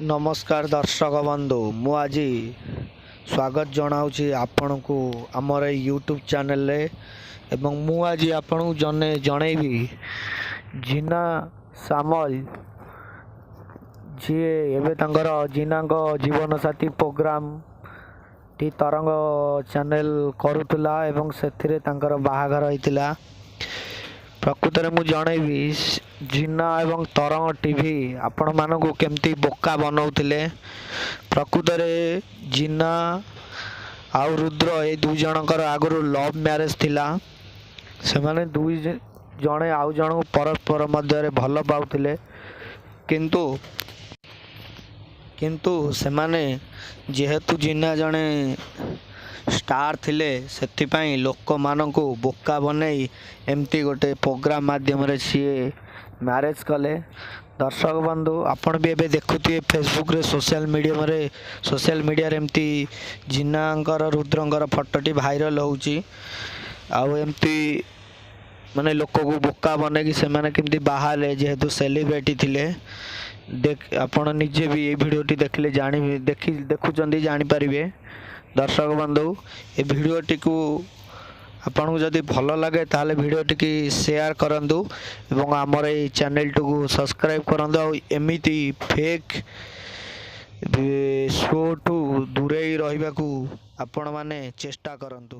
ନମସ୍କାର ଦର୍ଶକ ବନ୍ଧୁ, ମୁଁ ଆଜି ସ୍ୱାଗତ ଜଣାଉଛି ଆପଣଙ୍କୁ ଆମର ଏଇ ୟୁଟ୍ୟୁବ୍ ଚ୍ୟାନେଲରେ ଏବଂ ମୁଁ ଆଜି ଆପଣଙ୍କୁ ଜଣେଇବି ଜିନା ସାମଲ, ଯିଏ ଏବେ ତାଙ୍କର ଜିନାଙ୍କ ଜୀବନସାଥୀ ପ୍ରୋଗ୍ରାମଟି ତରଙ୍ଗ ଚ୍ୟାନେଲ କରୁଥିଲା ଏବଂ ସେଥିରେ ତାଙ୍କର ବାହାଘର ହେଇଥିଲା। ପ୍ରକୃତରେ ମୁଁ ଜଣେଇବି ଜିନା ଏବଂ ତରଙ୍ଗ ଟିଭି ଆପଣମାନଙ୍କୁ କେମିତି ବୋକା ବନଉଥିଲେ। ପ୍ରକୃତରେ ଜିନା ଆଉ ରୁଦ୍ର ଏ ଦୁଇ ଜଣଙ୍କର ଆଗରୁ ଲଭ୍ ମ୍ୟାରେଜ୍ ଥିଲା। ସେମାନେ ଦୁଇ ଜଣେ ଆଉ ଜଣଙ୍କୁ ପରସ୍ପର ମଧ୍ୟରେ ଭଲ ପାଉଥିଲେ, କିନ୍ତୁ ସେମାନେ ଯେହେତୁ ଜିନା ଜଣେ ଷ୍ଟାର୍ ଥିଲେ, ସେଥିପାଇଁ ଲୋକମାନଙ୍କୁ ବୋକା ବନେଇ ଏମିତି ଗୋଟେ ପ୍ରୋଗ୍ରାମ୍ ମାଧ୍ୟମରେ ସିଏ ମ୍ୟାରେଜ୍ କଲେ। ଦର୍ଶକ ବନ୍ଧୁ, ଆପଣ ବି ଏବେ ଦେଖୁଥିବେ ଫେସବୁକ୍ରେ, ସୋସିଆଲ ମିଡ଼ିଆରେ ଏମିତି ଜିନାଙ୍କର ରୁଦ୍ରଙ୍କର ଫଟୋଟି ଭାଇରାଲ୍ ହେଉଛି। ଆଉ ଏମିତି ମାନେ ଲୋକକୁ ବୋକା ବନେଇକି ସେମାନେ କେମିତି ବାହାହେଲେ, ଯେହେତୁ ସେଲିବ୍ରିଟି ଥିଲେ। ଦେଖ, ଆପଣ ନିଜେ ବି ଏଇ ଭିଡ଼ିଓଟି ଦେଖିଲେ ଜାଣି ଦେଖି ଦେଖୁଛନ୍ତି ଜାଣିପାରିବେ। ଦର୍ଶକ ବନ୍ଧୁ, ଏ ଭିଡ଼ିଓଟିକୁ ଆପଣଙ୍କୁ ଯଦି ଭଲ ଲାଗେ, ତାହେଲେ ଭିଡ଼ିଓଟିକି ସେୟାର କରନ୍ତୁ ଏବଂ ଆମର ଏଇ ଚ୍ୟାନେଲଟିକୁ ସବସ୍କ୍ରାଇବ୍ କରନ୍ତୁ ଆଉ ଏମିତି ଫେକ୍ ଶୋଠୁ ଦୂରେଇ ରହିବାକୁ ଆପଣମାନେ ଚେଷ୍ଟା କରନ୍ତୁ।